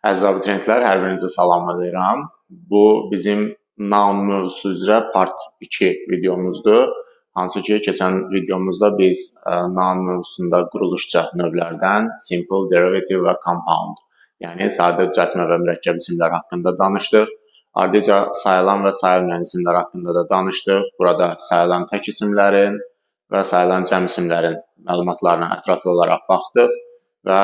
Əziz abituriyentlər, hər birinizi salamlayıram. Bu bizim noun mövzusu üzrə part 2 videomuzdur. Hansı ki, keçən videomuzda biz noun mövzusunda quruluşca növlərdən simple, derivative və compound, yəni sadə, düzəltmə və mürəkkəb isimlər haqqında danışdıq. Ardınca sayılan və sayılmayan isimlər haqqında da danışdıq. Burada sayılan tək isimlərin və sayılan cəm isimlərin məlumatlarına ətraflı olaraq baxdıq və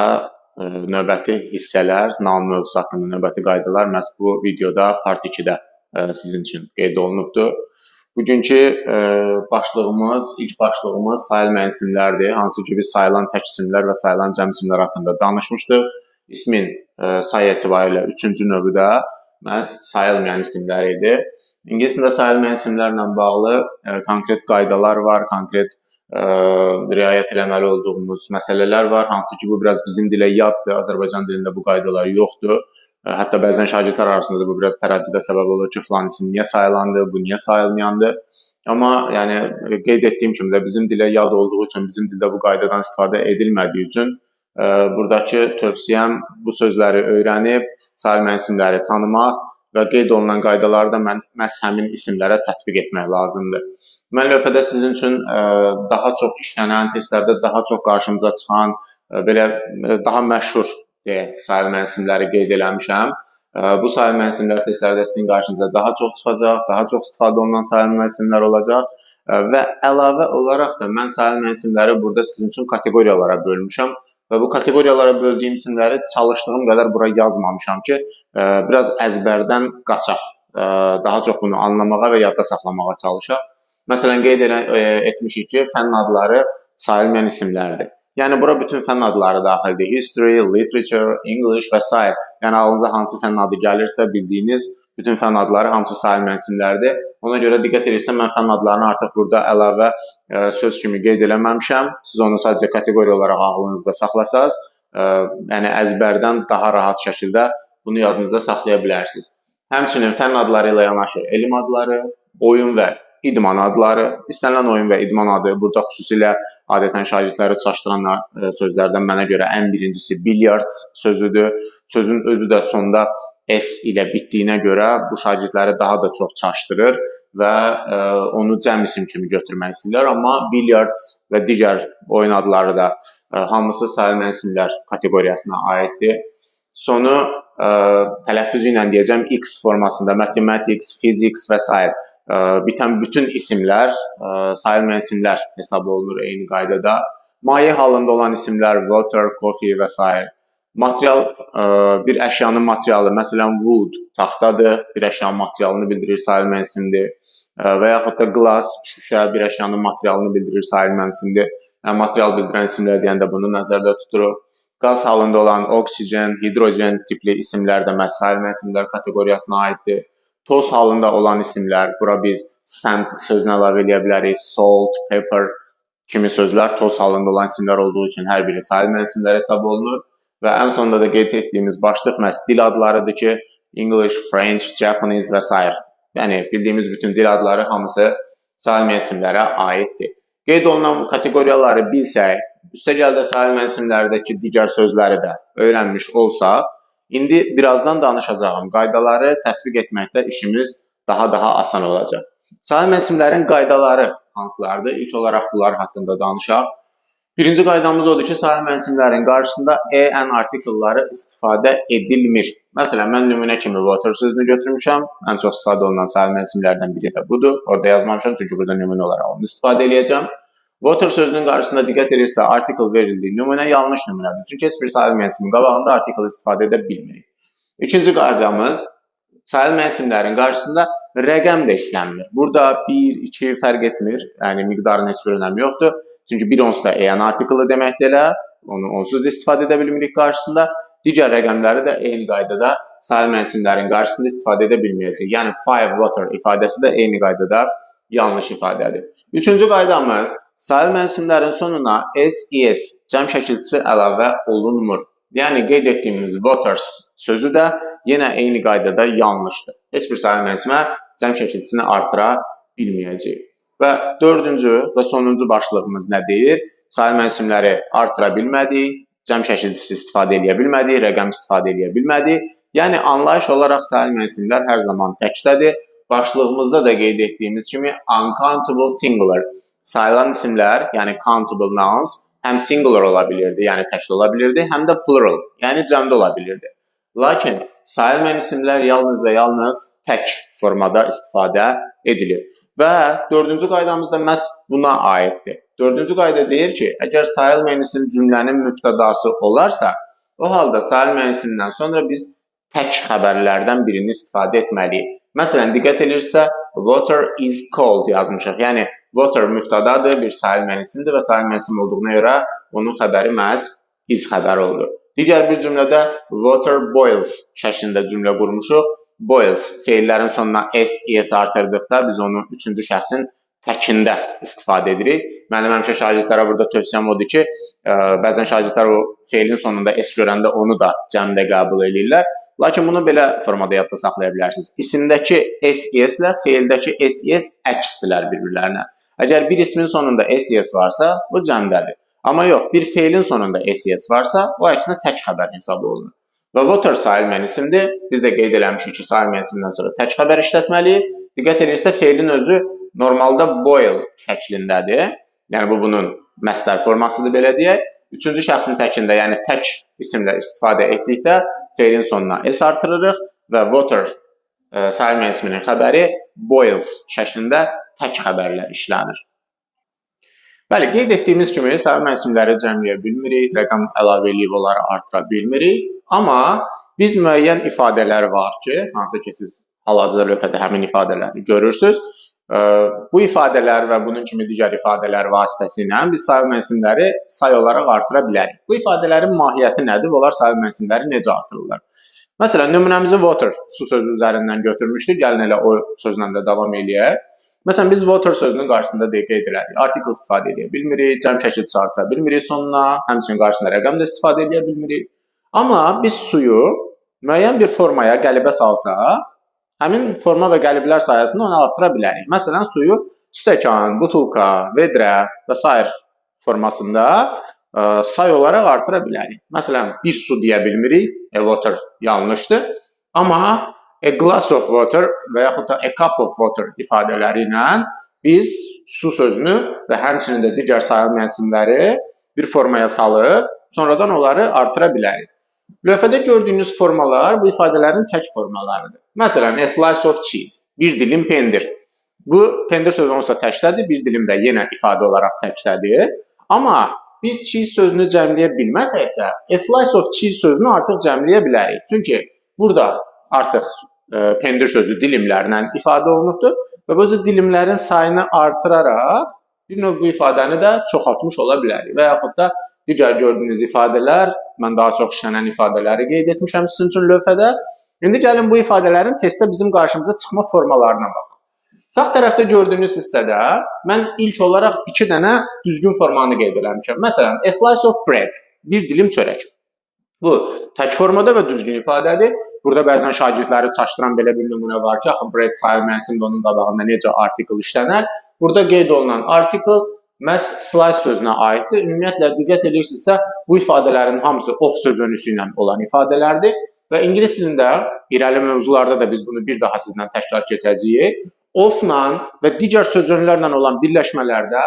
növbəti hissələr, noun mövzusu haqqında növbəti qaydalar məhz bu videoda part 2-də sizin üçün qeyd olunubdur. Bugünkü başlığımız, ilk başlığımız sayılmayan isimlərdir. Hansı ki, biz sayılan tək isimlər və sayılan cəm isimlər haqqında danışmışdıq. İsmin say etibarilə üçüncü növü də məhz sayılmayan isimlər idi. İngilis dilində sayılmayan isimlərlə bağlı konkret qaydalar var, konkret riayət eləməli olduğumuz məsələlər var, hansı ki, bu biraz bizim dilə yaddır, Azərbaycan dilində bu qaydalar yoxdur. Hətta bəzən şagirdlər arasında da bu biraz tərəddüdə səbəb olur ki, filan isim niyə sayılandı, bu niyə sayılmayandı. Amma yəni qeyd etdiyim kimi də bizim dilə yad olduğu üçün, bizim dildə bu qaydadan istifadə edilmədiyi üçün buradakı tövsiyəm bu sözləri öyrənib, sayılmayan isimləri tanımaq və qeyd olunan qaydaları da məhz həmin isimlərə tətbiq etmək lazımdır. Mən lövhədə sizin üçün daha çox işlənən, testlərdə daha çox qarşımıza çıxan, belə daha məşhur deyək, sayılmayan isimləri qeyd eləmişəm. Bu sayılmayan isimlər testlərdə sizin qarşınıza daha çox çıxacaq, daha çox istifadə olunan sayılmayan isimlər olacaq və əlavə olaraq da mən sayılmayan isimləri burada sizin üçün kateqoriyalara bölmüşəm və bu kateqoriyalara böldüyüm isimləri çalışdığım qədər bura yazmamışam ki, biraz əzbərdən qaçaq, daha çox bunu anlamağa və yadda saxlamağa çalışaq. Məsələn, qeyd etmişik ki, fənn adları sayılmayan isimlərdir. Yəni, bura bütün fənn adları daxildir. History, literature, English və s. Yəni, ağlınıza hansı fənn adı gəlirsə, bildiyiniz bütün fənn adları hamısı sayılmayan isimlərdir. Ona görə diqqət edirsən, mən fənn adlarını artıq burada əlavə söz kimi qeyd eləməmişəm. Siz onu sadəcə kateqoriya olaraq ağlınızda saxlasaz, yəni əzbərdən daha rahat şəkildə bunu yadınızda saxlaya bilərsiniz. Həmçinin fənn adları ilə yanaşı elm adları, oyun və idman adları, istənilən oyun və idman adı, burada xüsusilə adətən şagirdləri çaşdıran sözlərdən mənə görə ən birincisi billiards sözüdür. Sözün özü də sonda S ilə bitdiyinə görə bu şagirdləri daha da çox çaşdırır və onu cəm isim kimi götürmək istəyirlər. Amma billiards və digər oyun adları da hamısı sayılmayan isimlər kateqoriyasına aiddir. Sonu tələffüzü ilə deyəcəm X formasında mathematics, physics və s. Bitən bütün isimlər sayılmayan isimlər hesab olunur eyni qaydada. Maye halında olan isimlər water, coffee və s. Material, bir əşyanın materialı, məsələn wood, taxtadır, bir əşyanın materialını bildirir, sayılmayan isimdir. Və yaxud da glass, şüşə, bir əşyanın materialını bildirir, sayılmayan isimdir. Yəni, material bildirən isimlər deyəndə bunu nəzərdə tuturuq. Qaz halında olan oksigen, hidrogen tipli isimlər də məhz sayılmayan isimlər kateqoriyasına aiddir. Toz halında olan isimlər, bura biz sand sözünü əlavə eləyə bilərik, salt, pepper kimi sözlər toz halında olan isimlər olduğu üçün hər biri sayılmayan isimlər hesab olunur. Və ən sonunda da qeyd etdiyimiz başlıq məhz dil adlarıdır ki, English, French, Japanese və s. Yəni, bildiyimiz bütün dil adları hamısı sayılmayan isimlərə aiddir. Qeyd olunan kateqoriyaları bilsək, üstəgəl də sayılmayan isimlərdəki digər sözləri də öyrənmiş olsaq, İndi birazdan danışacağım qaydaları tətbiq etməkdə işimiz daha asan olacaq. Sayılmayan isimlərin qaydaları hansılardır? İlk olaraq bunlar haqqında danışaq. Birinci qaydamız odur ki, sayılmayan isimlərin qarşısında en artikelları istifadə edilmir. Məsələn, mən nümunə kimi water sözünü götürmüşəm. Ən çox istifadə olunan sayılmayan isimlərdən biri də budur. Orada yazmamışam, çünki burada nümunə olaraq onu istifadə eləyəcəm. Water sözünün qarşısında diqqət edirsə, artikel verildiyi nümunə yanlış nümunədir. Çünki heç bir sayılmayan ismin qabağında artikel istifadə edə bilmirik. İkinci qaydamız, sayılmayan isimlərin qarşısında rəqəm də işlənmir. Burada 1, 2 fərq etmir. Yəni, miqdarın heç bir önəmi yoxdur. Çünki bir onsuz da en artikeli deməkdir elə. Onu onsuz da istifadə edə bilmirik qarşısında. Digər rəqəmləri də eyni qaydada sayılmayan isimlərin qarşısında istifadə edə bilməyəcək. Yəni, 5 water ifadəsi də eyni qaydada yanlış ifadədir. Üçüncü qaydamız, sayılmayan isimlərin sonuna S, ES cəm şəkilçisi əlavə olunmur. Yəni, qeyd etdiyimiz waters sözü də yenə eyni qaydada yanlışdır. Heç bir sayılmayan isimə cəm şəkilçisini artıra bilməyəcəyik. Və dördüncü və sonuncu başlığımız nə deyir? Sayılmayan isimləri artıra bilmədik, Cəm şəkilçisi istifadə edə bilmədik, rəqəm istifadə edə bilmədik. Yəni anlayış olaraq sayılmayan isimlər hər zaman təkdədir. Başlığımızda da qeyd etdiyimiz kimi uncountable singular sayılan isimlər, yəni countable nouns həm singular ola bilirdi, yəni təkli ola bilirdi, həm də plural, yəni cəmdə ola bilirdi. Lakin sayılmayan isimlər yalnız və yalnız tək formada istifadə edilir. Və dördüncü qaydamız da məhz buna aiddir. Dördüncü qayda deyir ki, əgər sayılmayan isim cümlənin mübtədası olarsa, o halda sayılmayan isimdən sonra biz tək xəbərlərdən birini istifadə etməliyik. Məsələn, diqqət edirsə, water is cold yazmışıq. Yəni, water mübtədadır, bir sayılmayan isimdir və sayılmayan isim olduğuna görə onun xəbəri məhz is xəbəri oldu. Digər bir cümlədə water boils şəklində cümlə qurmuşuq. Boils feillərin sonuna s, es artırdıqda biz onu üçüncü şəxsin təkində istifadə edirik. Mənim həmişə şagirdlərə burada tövsiyəm odur ki, bəzən şagirdlər o feilin sonunda s görəndə onu da cəmdə qəbul eləyirlər. Lakin bunu belə formada yadda saxlaya bilərsiniz. İsimdəki s, es ilə feildəki s, es əksdirlər bir-birlərinə. Əgər bir ismin sonunda s, es varsa, bu cəmdədir. Amma yox, bir feilin sonunda s, es varsa, o əksinə tək xəbər hesab olunur. Və water sayılmayan isimdir. Biz də qeyd eləmişik ki, sayılmayan isimdən sonra tək xəbər işlətməliyik. Diqqət edirsə, feilin özü normalda boil şəklindədir. Yəni bu bunun məsdər formasıdır belə deyək. Üçüncü şəxsin təkində, yəni tək isimlə istifadə etdikdə feilin sonuna s artırırıq və water sayılmayan isminin xəbəri boils şəklində tək xəbərlə işlənir. Bəli, qeyd etdiyimiz kimi sayılmayan isimləri cəmləyə bilmirik, rəqəm əlavə eləyib onları artıra bilmirik. Amma biz müəyyən ifadələr var ki, hansı ki siz hal-hazırda lövhədə həmin ifadələri görürsünüz. Bu ifadələr və bunun kimi digər ifadələr vasitəsilə biz sayılmayan isimləri say olaraq artıra bilərik. Bu ifadələrin mahiyyəti nədir? Onlar sayılmayan isimləri necə artırırlar? Məsələn, nümunəmizi water, su sözü üzərindən götürmüşdük. Gəlin elə o sözlə də davam eləyək. Məsələn, biz water sözünün qarşısında qeyd elədik. Article istifadə edə bilmirik, cəm şəkilçisi artıra bilmirik sonuna, həmçinin qarşısında rəqəm də istifadə edə bilmirik. Amma biz suyu müəyyən bir formaya, qəlibə salsaq, həmin forma və qəliblər sayəsində onu artıra bilərik. Məsələn, suyu stəkan, butulka, vedrə və sair formasında say olaraq artıra bilərik. Məsələn, bir su deyə bilmirik, a water yanlışdır. Amma a glass of water və yaxud da a cup of water ifadələri ilə biz su sözünü və həmçinin də digər sayılmayan isimləri bir formaya salıb, sonradan onları artıra bilərik. Lövhədə gördüyünüz formalar bu ifadələrin tək formalarıdır. Məsələn, a slice of cheese, bir dilim pendir. Bu, pendir sözü onsa təkdədir, bir dilim də yenə ifadə olaraq təkdədir. Amma biz cheese sözünü cəmləyə bilməsək də, a slice of cheese sözünü artıq cəmləyə bilərik. Çünki burada artıq pendir sözü dilimlərlə ifadə olunubdur və bu dilimlərin sayını artıraraq bir növ bu ifadəni də çoxaltmış ola bilərik. Və yaxud da digər gördüyünüz ifadələr, mən daha çox işlənən ifadələri qeyd etmişəm sizin üçün lövhədə. İndi gəlin bu ifadələrin testdə bizim qarşımıza çıxma formalarına baxaq. Sağ tərəfdə gördüyünüz hissədə mən ilk olaraq iki dənə düzgün formanı qeyd eləmişəm. Məsələn, a slice of bread, bir dilim çörək. Bu tək formada və düzgün ifadədir. Burada bəzən şagirdləri çaşdıran belə bir nümunə var ki, axı bread sayılmayan isimdə onun qabağında necə article işlənər? Burada qeyd olunan article məhz slice sözünə aiddir. Ümumiyyətlə, diqqət edirsinizsə, bu ifadələrin hamısı of sözönüsü ilə olan ifadələrdir. Və ingilis dilində irəli mövzularda da biz bunu bir daha sizlə təkrar keçəcəyik. Of-la və digər sözönülərlə olan birləşmələrdə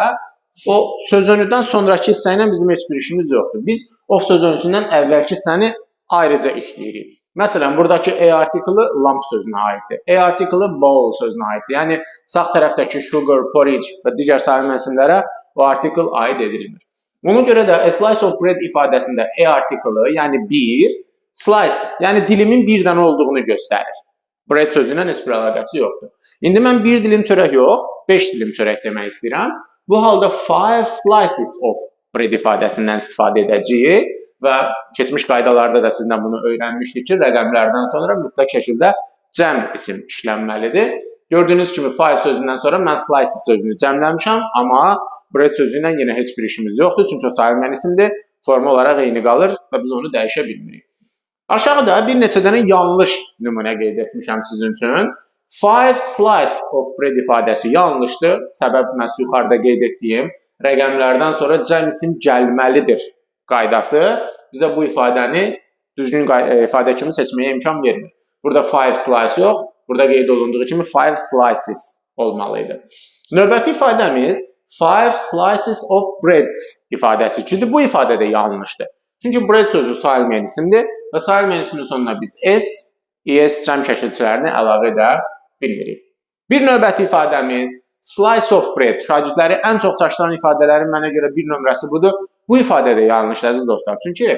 o sözönüdən sonrakı hissə ilə bizim heç bir işimiz yoxdur. Biz of sözönüsündən əvvəlki hissəni ayrıca işləyirik. Məsələn, buradakı a artiklı lamp sözünə aiddir. A artiklı bowl sözünə aiddir. Yəni, sağ tərəfdəki sugar, porridge və digər sayılmayan isimlərə o article aid edilmir. Ona görə də a slice of bread ifadəsində a artiklı, yəni bir, slice, yəni dilimin bir dənə olduğunu göstərir. Bread sözü ilə heç bir əlaqəsi yoxdur. İndi mən bir dilim çörək yox, 5 dilim çörək demək istəyirəm. Bu halda 5 slices of bread ifadəsindən istifadə edəcəyik və keçmiş qaydalarda da sizlə bunu öyrənmişdik ki, rəqəmlərdən sonra mütləq şəkildə cəm isim işlənməlidir. Gördüyünüz kimi 5 sözündən sonra mən slices sözünü cəmləmişəm, amma bread sözü ilə yenə heç bir işimiz yoxdur. Çünki o sayılmayan isimdir, forma olaraq eyni qalır və biz onu dəyişə bilmirik. Aşağıda bir neçə dənə yanlış nümunə qeyd etmişəm sizin üçün. 5 slice of bread ifadəsi yanlışdır. Səbəb məhz yuxarıda qeyd etdiyim rəqəmlərdən sonra cəm isim gəlməlidir qaydası bizə bu ifadəni düzgün ifadə kimi seçməyə imkan vermir. Burada five slice yox, burada qeyd olunduğu kimi five slices olmalı idi. Növbəti ifadəmiz five slices of breads ifadəsi ki, bu ifadə də yanlışdır. Çünki bread sözü sayılmayan isimdir və sayılmayan ismin sonuna biz s, es cəm şəkilçilərini əlavə edə bilmirik. Bir növbəti ifadəmiz slice of bread. Şagirdləri ən çox çaşdıran ifadələrin mənə görə bir nömrəsi budur. Bu ifadə də yanlışdır, əziz dostlar. Çünki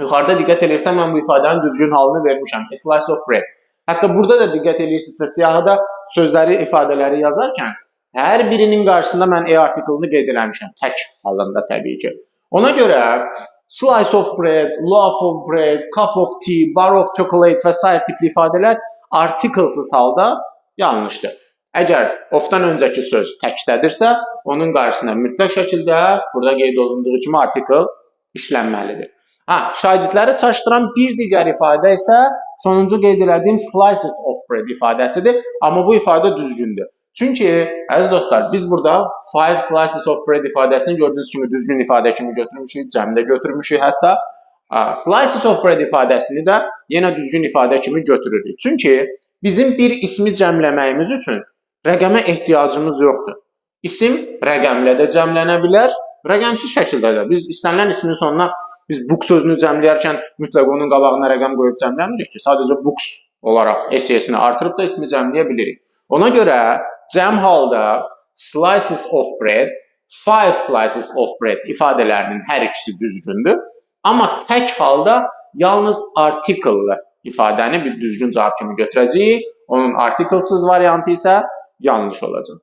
yuxarıda diqqət edirsən, mən bu ifadənin düzgün halını vermişəm. A slice of bread. Hətta burada da diqqət edirsinizsə, siyahıda sözləri, ifadələri yazarkən hər birinin qarşısında mən e artiklini qeyd eləmişəm. Tək halında təbii ki. Ona görə slice of bread, loaf of bread, cup of tea, bar of chocolate və sair tipli ifadələr artiklsız halda yanlışdır. Əgər of-dan öncəki söz təkdədirsə, onun qarşısına mütləq şəkildə burada qeyd olunduğu kimi artikel işlənməlidir. Ha, şagirdləri çaşdıran bir digər ifadə isə sonuncu qeyd elədiyim slices of bread ifadəsidir. Amma bu ifadə düzgündür. Çünki, əziz dostlar, biz burada five slices of bread ifadəsini gördüyünüz kimi düzgün ifadə kimi götürmüşük, cəmdə götürmüşük hətta. Slices of bread ifadəsini də yenə düzgün ifadə kimi götürürük. Çünki bizim bir ismi cəmləməyimiz üçün rəqəmə ehtiyacımız yoxdur. İsim rəqəmlə də cəmlənə bilər, rəqəmsiz şəkildə də. Biz istənilən ismin sonuna biz book sözünü cəmləyərkən mütləq onun qabağına rəqəm qoyub cəmləmirik ki, sadəcə books olaraq S-sini artırıb da ismi cəmləyə bilirik. Ona görə cəm halda slices of bread, five slices of bread ifadələrinin hər ikisi düzgündür. Amma tək halda yalnız article ifadəni bir düzgün cavab kimi götürəcəyik. Onun articlesız variantı isə yanlış olacaq.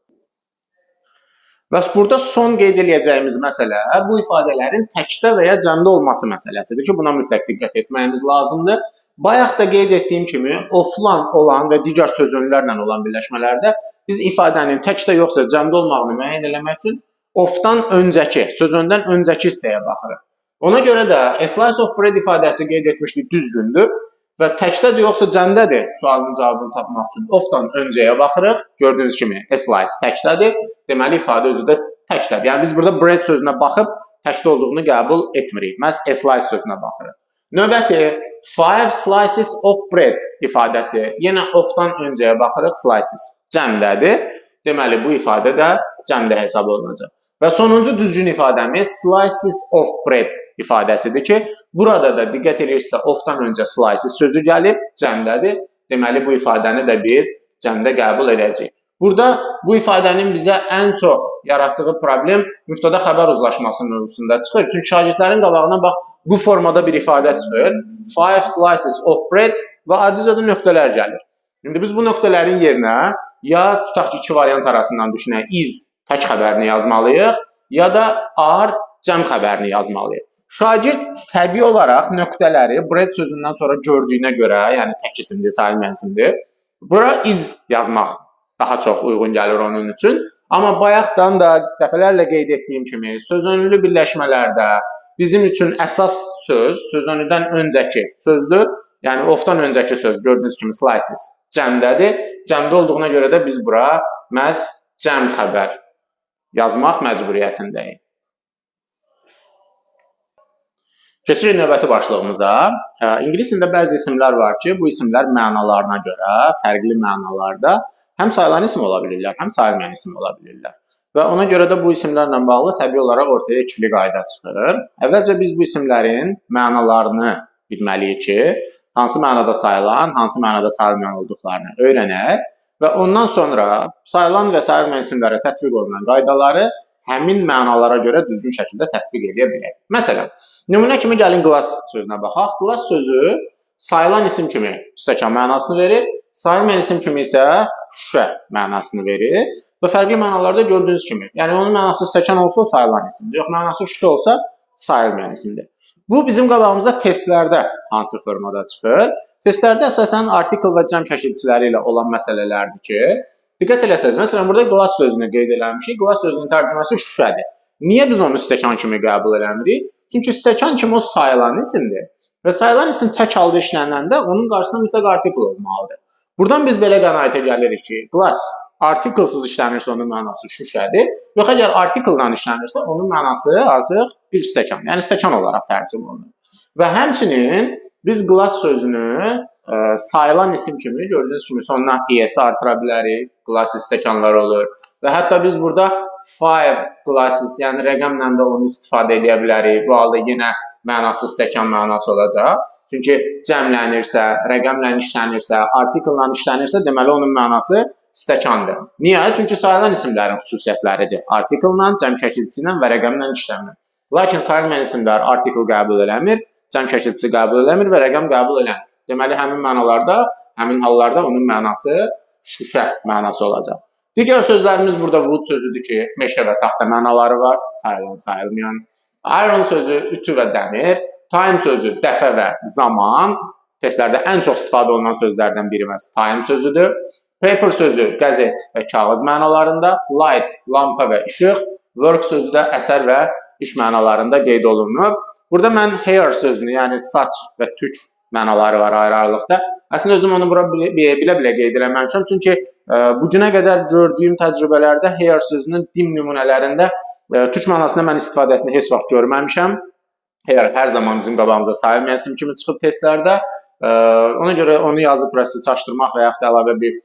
Bəs burada son qeyd eləyəcəyimiz məsələ bu ifadələrin təkdə və ya cəmdə olması məsələsidir ki, buna mütləq diqqət etməyimiz lazımdır. Bayaq da qeyd etdiyim kimi, of-lan olan və digər sözönlərlə olan birləşmələrdə biz ifadənin təkdə yoxsa cəmdə olmağını müəyyən eləmək üçün of-dan öncəki, sözöndən öncəki hissəyə baxırıq. Ona görə də a slice of bread ifadəsi qeyd etmişdik, düzgündür və təkdədir yoxsa cəmdədir sualının cavabını tapmaq üçün of-dan öncəyə baxırıq. Gördüyünüz kimi a slice təkdədir. Deməli ifadə özü də təkdədir. Yəni biz burada bread sözünə baxıb təkdə olduğunu qəbul etmirik. Məhz a slice sözünə baxırıq. Növbəti five slices of bread ifadəsi. Yenə of-dan öncəyə baxırıq, slices cəmdədir. Deməli bu ifadə də cəmdə hesab olunacaq. Və sonuncu düzgün ifadəmiz slices of bread ifadəsidir ki, burada da diqqət edirsə of-dan öncə slices sözü gəlib, cəmdədir. Deməli bu ifadəni də biz cəmdə qəbul edəcəyik. Burada bu ifadənin bizə ən çox yaratdığı problem mübtəda xəbər uzlaşması mövzusunda çıxır. Çünki şagirdlərin qabağına bax bu formada bir ifadə çıxır. Five slices of bread və ardınca da nöqtələr gəlir. İndi biz bu nöqtələrin yerinə ya tutaq ki, iki variant arasından düşünək, is tək xəbərini yazmalıyıq, ya da are cəm xəbərini yazmalıyıq. Şagird təbii olaraq nöqtələri bread sözündən sonra gördüyünə görə, yəni tək isimdir, sayılmayan isimdir, bura is yazmaq daha çox uyğun gəlir onun üçün. Amma bayaqdan da dəfələrlə qeyd etdiyim kimi, sözönlü birləşmələrdə bizim üçün əsas söz sözönlüdən öncəki sözdür. Yəni of-dan öncəki söz gördüyünüz kimi slices cəmdədir. Cəmdə olduğuna görə də biz bura məhz cəm xəbər yazmaq məcburiyyətindəyik. Keçirik növbəti başlığımıza. İngilis dilində bəzi isimlər var ki, bu isimlər mənalarına görə fərqli mənalarda həm sayılan isim ola bilirlər, həm sayılmayan isim ola bilirlər. Və ona görə də bu isimlərlə bağlı təbii olaraq ortaya ikili qayda çıxır. Əvvəlcə biz bu isimlərin mənalarını bilməliyik ki, hansı mənada sayılan, hansı mənada sayılmayan olduqlarını öyrənək və ondan sonra sayılan və sayılmayan isimlərə tətbiq olunan qaydaları həmin mənalara görə düzgün şəkildə tətbiq edə bilək. Məsələn, nümunə kimi gəlin glass sözünə baxaq. Glass sözü sayılan isim kimi stəkan mənasını verir, sayılmayan isim kimi isə şüşə mənasını verir və fərqli mənalarda gördüyünüz kimi, yəni onun mənası stəkan olsa sayılan isimdir, yox mənası şüşə olsa sayılmayan isimdir. Bu bizim qabağımızda testlərdə hansı formada çıxır? Testlərdə əsasən artikel və cəm şəkilçiləri ilə olan məsələlərdir ki, diqqət eləsəniz, məsələn, burada glass sözünü qeyd eləmişik. Glass sözünün tərcüməsi şüşədir. Niyə biz onu stəkan kimi qəbul eləmirik? Çünki stəkan kimi o sayılan isimdir və sayılan isim tək halda işlənəndə onun qarşısında mütləq artikel olmalıdır. Buradan biz belə qənaətə gəlirik ki, glass artiklsız işlənirsə onun mənası şüşədir. Yox, əgər artikellə işlənirsə onun mənası artıq bir stəkan, yəni stəkan olaraq tərcümə olunur. Və həmçinin biz glass sözünü sayılan isim kimi gördüyünüz kimi sonuna es artıra bilərik. Glasses stəkanlar olur. Və hətta biz burada 5 glasses, yəni rəqəmlə də onu istifadə edə bilərik. Bu halda yenə mənası stəkan mənası olacaq. Çünki cəmlənirsə, rəqəmlə işlənirsə, artikllə işlənirsə, deməli onun mənası stəkandır. Niyə? Çünki sayılan isimlərin xüsusiyyətləridir. Artikllə, cəm şəkilçisi ilə və rəqəmlə işlənmir. Lakin sayılmayan isimlər artikl qəbul eləmir, cəm şəkilçisi qəbul eləmir və rəqəm qəbul eləmir. Deməli, həmin mənalarda, həmin hallarda onun mənası şüşə mənası olacaq. Digər sözlərimiz burada wood sözüdür ki, meşə və taxta mənaları var, sayılan, sayılmayan. Iron sözü ütü və dəmir, time sözü dəfə və zaman. Testlərdə ən çox istifadə olunan sözlərdən biri məhz time sözüdür. Paper sözü qəzet və kağız mənalarında, light, lampa və işıq, work sözü də əsər və iş mənalarında qeyd olunub. Burada mən hair sözünü, yəni saç və tük mənaları var ayrı-ayrılıqda. Əslində özüm onu bura bilə-bilə qeyd eləməmişəm. Çünki bu günə qədər gördüyüm təcrübələrdə hair sözünün dim nümunələrində tük mənasında mən istifadəsini heç vaxt görməmişəm. Hair hər zaman bizim qabağımıza sayılmayan isim kimi çıxıb testlərdə. Ona görə onu yazıb bura sizi çaşdırmaq və yaxud da əlavə bir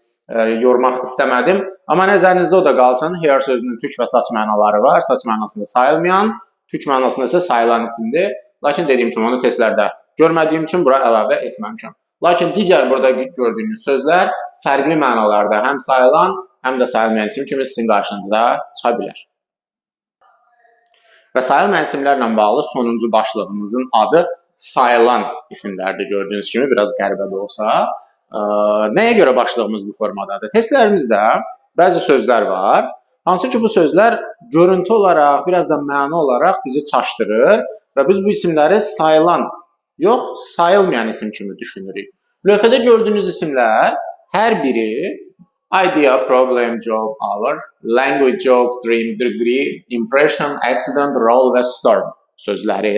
yormaq istəmədim. Amma nəzərinizdə o da qalsın. Hair sözünün tük və saç mənaları var. Saç mənasında sayılmayan, tük mənasında isə sayılan isimdir. Lakin dediyim kimi onu testlərdə görmədiyim üçün bura əlavə etməmişəm. Lakin digər burada gördüyünüz sözlər fərqli mənalarda həm sayılan, həm də sayılmayan isim kimi sizin qarşınıza çıxa bilər. Və sayılmayan isimlərlə bağlı sonuncu başlığımızın adı sayılan isimlərdir. Gördüyünüz kimi biraz qəribə də olsa. Nəyə görə başlığımız bu formadadır? Testlərimizdə bəzi sözlər var. Hansı ki bu sözlər görüntü olaraq, biraz da məna olaraq bizi çaşdırır və biz bu isimləri sayılan, yox, sayılmayan isim kimi düşünürük. Lövhədə gördüyünüz isimlər hər biri idea, problem, job, hour, language, joke, dream, degree, impression, accident, role və storm sözləri.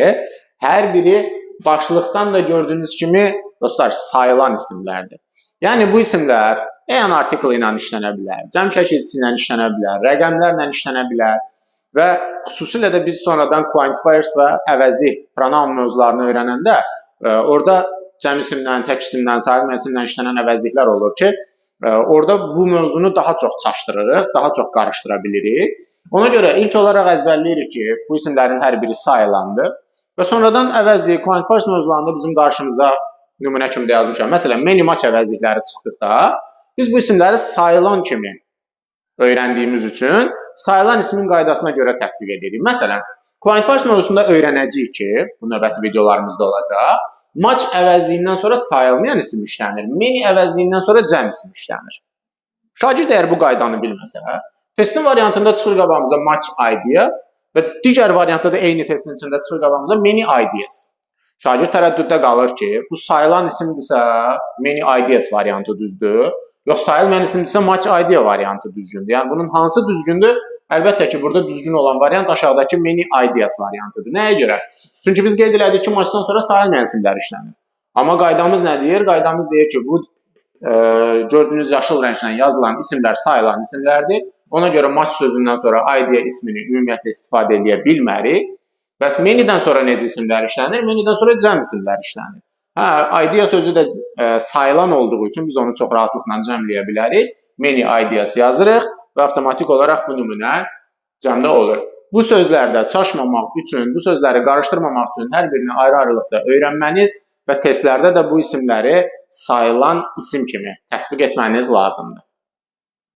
Hər biri başlıqdan da gördüyünüz kimi, dostlar, sayılan isimlərdir. Yəni bu isimlər an article ilə işlənə bilər, cəm şəkilçisi ilə işlənə bilər, rəqəmlərlə işlənə bilər və xüsusilə də biz sonradan quantifiers və əvəzi pronoun mövzularını öyrənəndə orada cəm isimdən, tək isimdən, sayılmayan isimdən işlənən əvəzliklər olur ki, orada bu mövzunu daha çox çaşdırırıq, daha çox qarışdıra bilirik. Ona görə ilk olaraq əzbərləyirik ki, bu isimlərin hər biri sayılandır və sonradan əvəzlik, quantifiers mövzularında bizim qarşımıza nümunə kimi də yazmışam. Məsələn, many, much əvəzlikləri çıxdıqda biz bu isimləri sayılan kimi öyrəndiyimiz üçün sayılan ismin qaydasına görə tətbiq edirik. Məsələn, quantifiers mövzusunda öyrənəcəyik ki, bu növbəti videolarımızda olacaq. Much əvəzliyindən sonra sayılmayan isim işlənir. Many əvəzliyindən sonra cəm isim işlənir. Şagird əgər bu qaydanı bilməsə, testin variantında çıxır qabağımıza much idea və digər variantda da eyni testin içində çıxır qabağımıza many ideas. Şagird tərəddüddə qalır ki, bu sayılan isimdirsə many ideas variantı düzdür. Yox, sayılmayan isimdirsə much idea variantı düzgündür. Yəni bunun hansı düzgündür? Əlbəttə ki, burada düzgün olan variant aşağıdakı many ideas variantıdır. Nəyə görə? Çünki biz qeyd elədik ki, muchdan sonra sayılmayan isimlər işlənir. Amma qaydamız nə deyir? Qaydamız deyir ki, bu gördüyünüz yaşıl rənglə yazılan isimlər sayılan isimlərdir. Ona görə much sözündən sonra idea ismini ümumiyyətlə istifadə edə bilmərik. Bəs many-dən sonra necə isimlər işlənir? Many-dən sonra cəm isimlər işlənir. Hə, idea sözü də sayılan olduğu üçün biz onu çox rahatlıqla cəmləyə bilərik. Many ideas yazırıq və avtomatik olaraq bu nümunə cəmdə olur. Bu sözlərdə çaşmamaq üçün, bu sözləri qarışdırmamaq üçün hər birini ayrı-ayrılıqda öyrənməniz və testlərdə də bu isimləri sayılan isim kimi tətbiq etməniz lazımdır.